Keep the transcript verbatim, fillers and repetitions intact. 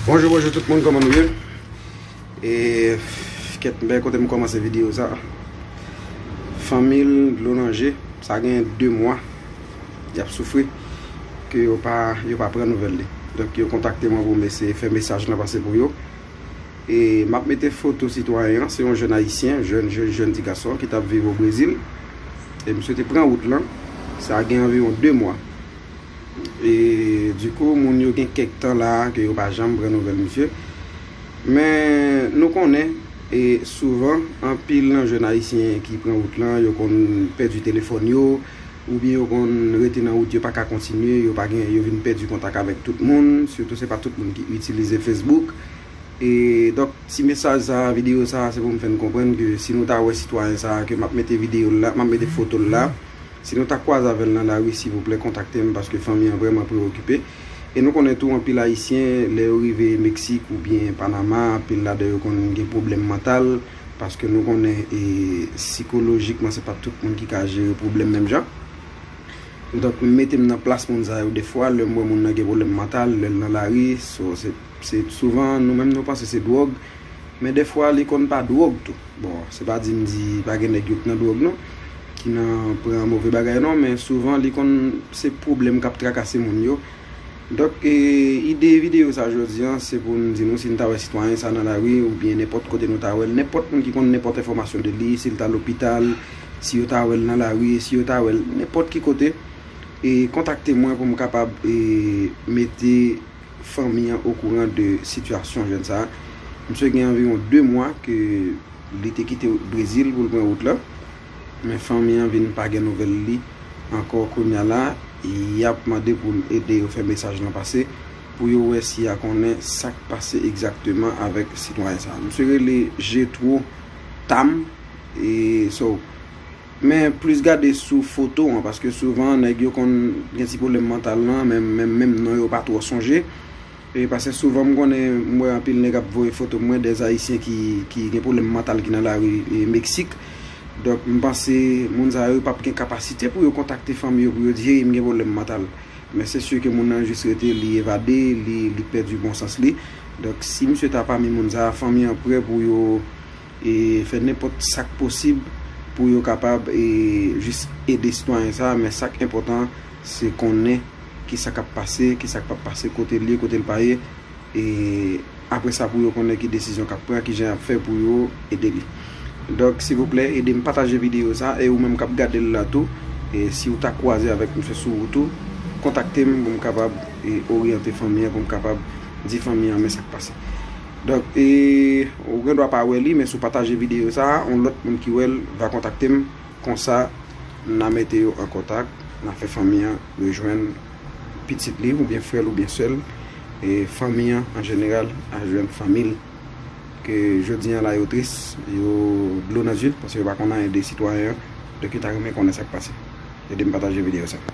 Bonjou, bonjou tout moun, kòman nou ye? E kèt, m pa kote m kòmanse videyo sa. Fanmi l, dlo nan je, sa gen de mwa y ap soufri, ke yo pa, yo pa pran nouvèl li. Donk, yo kontakte mwen pou m eseye fè mesaj lan pase pou yo. E m ap mete foto sitwayen an, se yon jèn ayisyen, jèn, jèn, jèn ti gason ki t ap viv o Brezil. E misye te pran wout lan, sa gen anviwon de mwa. E dikou, moun yo gen kèk tan la ke yo pa janm pran nouvèl misye. Men nou konnen, e souvan, anpil nan jèn ayisyen ki pran wout lan, yo konn pèdi telefòn yo, oubyen yo konn rete nan wout, yo pa ka kontinye, yo pa gen, yo vin pèdi kontak avèk tout moun, sitou se pa tout moun ki itilize Facebook. E donk, ti mesaj sa, videyo sa, se pou m fè n konprann ke si nou ta wè sitwayen sa, ke m ap mete videyo l la, m ap mete foto l la, si nou ta kwaze avè l nan lari, silvouplè, kontakte m, paske fanmi an vrèman preokipe. E nou konnen tou, anpil Ayisyen, lè yo rive Meksik oubyen Panama, anpil ladan yo konn gen pwoblèm mantal, paske nou konnen, e, sikolojikman, se pa tout moun ki ka jere pwoblèm menm jan. Donk, m mete m nan plas moun sa yo defwa, lè m wè moun nan gen pwoblèm mantal, lè l nan lari, so, se, se souvan, nou menm nou panse se dwòg, men defwa, li konn pa dwòg tou. Bon, se pa di m di pa gen nèg yo k nan dwòg non, ki nan pran move bagay non, men souvan, li konn se pwoblèm k ap trakase moun yo. Donk, e, ide videyo sa jodi an, se pou n di nou si n ta wè sitwayen sa nan lari, oubyen nenpòt kote nou ta wè l, nenpòt moun ki konn nenpòt enfòmasyon de li, si l ta lopital, si yo ta wè l nan lari, si yo ta wè l nenpòt ki kote, e kontakte mwen pou m kapab, e, mete fanmi an okouran de sitiyasyon jèn sa a. Misye gen anviwon de mwa ke li te kite Brezil pou l pran wout la, men fanmi an vin pa gen nouvèl li ankò kounye a la, y ap mande pou l ede yo fè mesaj lan pase, pou yo wè si y a konnen sa k pase egzakteman avèk sitwayen sa a. Misye rele Jetro Tam, e so, men plis gade sou foto an, paske souvan nèg yo konn gen ti pwoblèm mantal lan, men, men, menm non yo pa twò sonje. E paske souvan m konnen, m wè anpil nèg ap voye foto m wè dè Ayisyen ki, ki gen pwoblèm mantal ki nan lari, e, Meksik. Donk, m panse moun sa yo p ap gen kapasite pou yo kontakte fanmi yo, pou yo di, hey, m gen pwoblèm mantal. Men se si ke moun nan jis rete, li evade, li, li pèdi bon sans li. Donk, si misye ta pami moun sa, fanmi an prè pou yo, e, fè nenpòt sa k posib pou yo kapab, e, jis ede sitwayen sa, men sa k enpòtan, se konnen ki sa k ap pase, ki sa k p ap pase, kote l ye, kote l pa ye, e apre sa pou yo konnen ki desizyon k ap pran, ki jan y ap fè pou yo ede li. Donk, silvouplè, ede m pataje videyo sa, e ou menm k ap gade l la tou, e si w ta kwaze avèk misye sou wout ou, kontakte m pou m kapab, e, oryante fanmi an, pou m kapab di fanmi an men sa k pase. Donk, e, ou gen dwa pa wè li, men si w pataje videyo sa, yon lòt moun ki wè l va kontakte m. Konsa, n a mete yo an kontak, n a fè fanmi an rejwenn pitit li, oubyen frè l, oubyen sè l, e fanmi an, an jeneral, a jwenn fanmi l. Ke jodi an la, yo tris, yo dlo nan zye l, paske yo pa konn anyen de sitwayen an, donk yo ta renmen konnen sa k pase. Ede m pataje videyo sa.